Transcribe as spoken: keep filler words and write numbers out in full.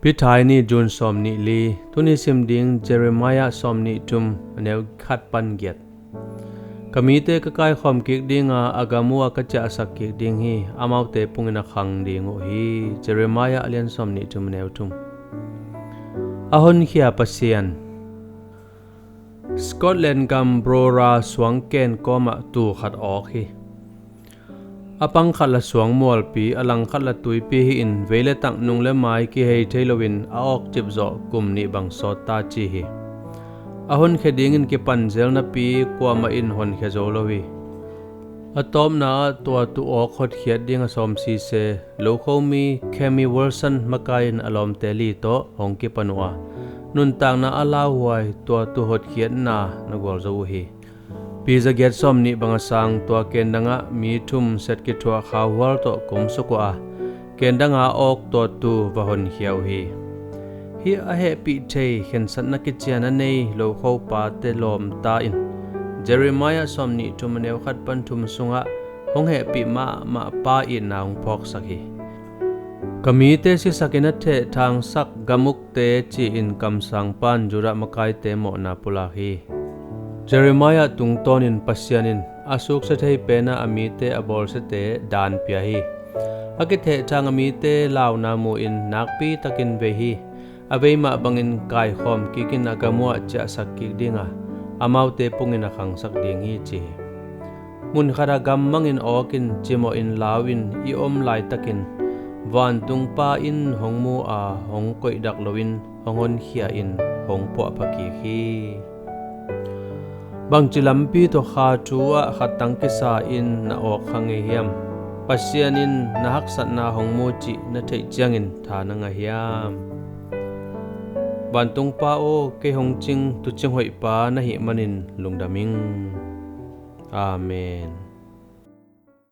Pithai ni, June sawm nih li. Tuni sim ding Jeremiah sawm nih thum, a neu khat pan giat. Ka mite ka kaikhawm kik dinga, a gam uh a ka ciahsak kik ding hi. Amaute pungin a khang ding uh hi. Jeremiah a lian sawm nih thum, a neu thum. A honkhia Pasian. Scotland gam Brora suangken kawmah tuu khat awk hi. A pang khat la suang mualpi, a lang khat la tuipi hi-in, vei le tang, nung le mai kihei thei loin a awk cipzawh kum nih bang sawt ta ci hi. A honkhia dingin kipan zel napi kuamah in honkhia zo lo hi. A tawpna ah tua tuu awk hotkhiat ding a sawm sise, lokhomi Kemi Wilson makai-in a lawmte li tawh hong kipan uh a, nuntakna a lauhuai tua tuu hotkhiatna na gualzo uh hi. Pi za giat sawm nih bang a sang tua kendang ah mi thum set kithuah khauhual tawh kumsuk uh a, kendang a awk tua tuu va honkhia uh hi. Hih a hehpih thei khensatna kician a nei lokho pate lawmta in Jeremiah sawm nih thum, a neu khat pan thum sungah hong hehpih mahmah pa itna hong phawksak hi. Ka mite sisakin a thehthangsak gamukte ci-in kamsang pan Judah makaite mawhna pulak hi. Jeremiah tungtawnin Pasian in a suksia thei penah a mite a bawlsiate daan pia hi. A kithehthang a mite launa mu-in nakpi takin vei hi. A vei mah bangin kaikhawm kikin a gam uh ah ciahsak kik dinga, amaute pungin a khangsak ding hi ci hi. Mun khatah gam mangin awkin cimawhin lau-in i om laitakin, vantung Pa in hong mu a, hong koihdak loin hong honkhia-in hong puahpha kik hi. Bangci lampi tawh kha thu ah khat tang kisa-in na awk kha ngei hiam? Pasian in na haksatna hong mu cih na theih ciangin tha na ngah hiam? Vantung Pa aw, kei hong cing tuucing hoih pa na hih manin lungdam ing. Amen.